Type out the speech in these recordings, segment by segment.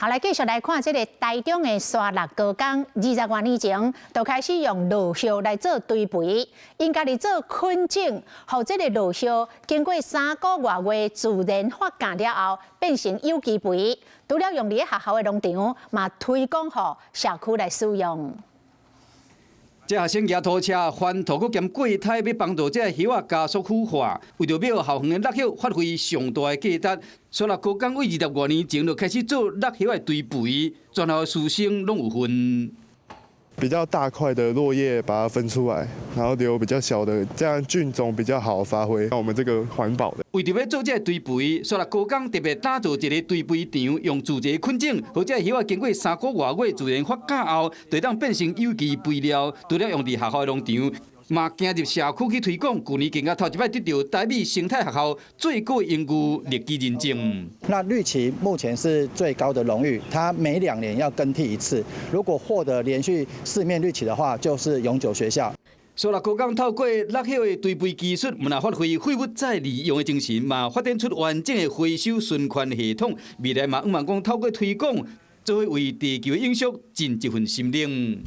好，來繼續來看這个台中的沙鹿高工，20外年前就開始用落葉來做堆肥，𪜶家己做菌種，予這个落葉經過3個外月自然發酵了後，變成有機肥。除了用佇學校的農場，嘛推廣予社區來使用。這學生舉拖車翻土閣兼過胎，欲幫助這葉仔加速腐化，為著欲予校園的落葉發揮上大的價值，沙鹿高工為20外年前就開始做落葉的堆肥，全校的師生攏有份。比較大塊的落葉把它分出來，然後留比較小的，這樣菌種比較好發揮。我們這個環保的。為著欲做這个堆肥，沙鹿高工特別打造一个堆肥場，用自然菌種，予這葉仔經過3個外月自然發酵後，就當變成有機肥料，除了用佇學校的農場，嘛行入社區去推廣。舊年更加頭一擺得著台美生態學校最高榮譽綠旗認證。那綠旗目前是最高的榮譽，它每2年要更替一次。如果獲得連續四面綠旗的話，就是永久學校。沙鹿高工透過落葉的堆肥技術，毋但發揮廢物再利用的精神，嘛發展出完整的回收循環系統。未來嘛，向望講透過推廣，做伙為地球永續盡一份心力。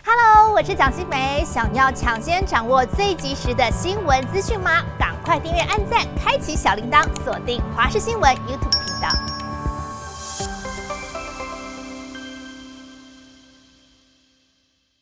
Hello，我是蔣新梅，想要搶先掌握最及時的新聞資訊嗎？趕快訂閱、按讚、開啟小鈴鐺，鎖定華視新聞 YouTube 頻道。